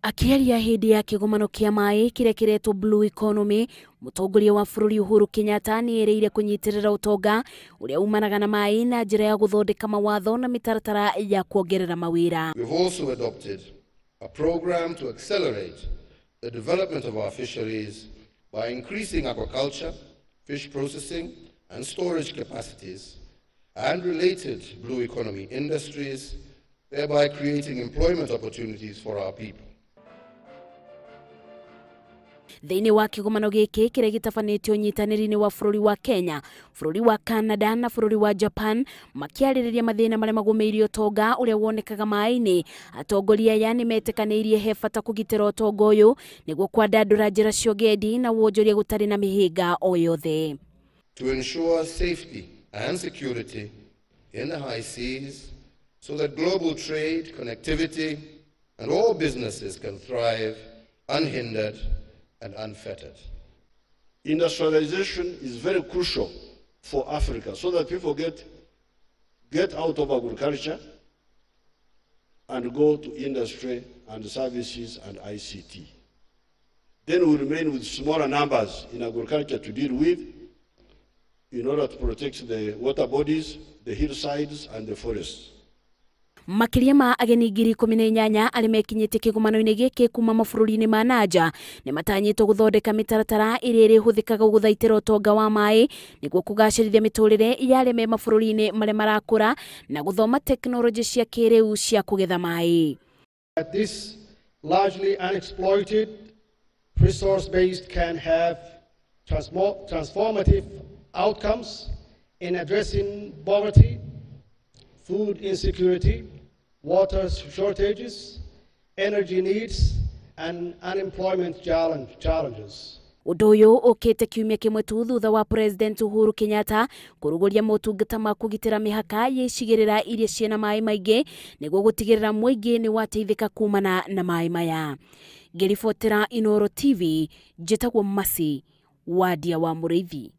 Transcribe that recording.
Akĩaria hĩndĩ ya kĩgomano kĩa maĩ kĩrĩa kĩretwo Blue Economy, mũtongoria wa bũrũri Uhuru Kenyatta nĩ erĩire kũnyitĩrĩra ũtonga ũrĩa umanaga na maĩ na njĩra ya gũthondeka mawatho na mĩtaratara ya kuongerera mawĩra. We've also adopted a program to accelerate the development of our fisheries by increasing aquaculture, fish processing and storage capacities and related blue economy industries, thereby creating employment opportunities for our people. Thĩinĩ wa kĩgomano gĩkĩ kĩrĩa gĩtabanĩtio ũnyitanĩri-inĩ wa bũrũri wa Kenya, bũrũri wa Canada na bũrũri wa Japan, makĩarĩrĩria mathĩna marĩa magũmĩire ũtonga ũrĩa wonekaga maĩ-inĩ. Atongoria aya nĩ metĩkanĩirie he bata kũgitĩra ũtonga ũyũ nĩguo kwandandũra njĩra cia ũgendi na wonjoria gũtarĩ na mĩhĩnga o yothe. To ensure safety and security in the high seas so that global trade, connectivity and all businesses can thrive unhindered and unfettered. Industrialization is very crucial for Africa so that people get out of agriculture and go to industry and services and ICT. Then we remain with smaller numbers in agriculture to deal with in order to protect the water bodies, the hillsides and the forests. Makĩria ma ageni 18,000 arĩa mekinyĩtie kĩgomano-inĩ gĩkĩ kuma mabũrũri-inĩ ma nanja nĩ matanyĩtwo gũthondeka mĩtaratara ĩrĩa ĩrĩhũthĩkaga gũthaitĩra ũtonga wa maĩ nĩguo kũgacĩrithia mĩtũrĩre ya arĩa me mabũrũri-inĩ marĩa marakũra na gũthoma tekinoronjĩ cia kĩrĩu cia kũgetha maĩ. This largely unexploited resource base can have transformative outcomes in addressing poverty, food insecurity, water shortages, energy needs, and unemployment challenges. Ũndũ ũyũ ũkĩte kiumia kĩmwe tu thutha wa President Uhuru Kenyatta kũrugũria motungata ma kũgitĩra mĩhaka ya icigĩrĩra iria ciĩna maĩ maingĩ nĩguo gũtigĩrĩra mũingĩ nĩ wateithĩka kumana na maĩ maya. Ngĩribotera Inooro TV, njĩtagwo Mercy Wadia wa Mũrĩithi.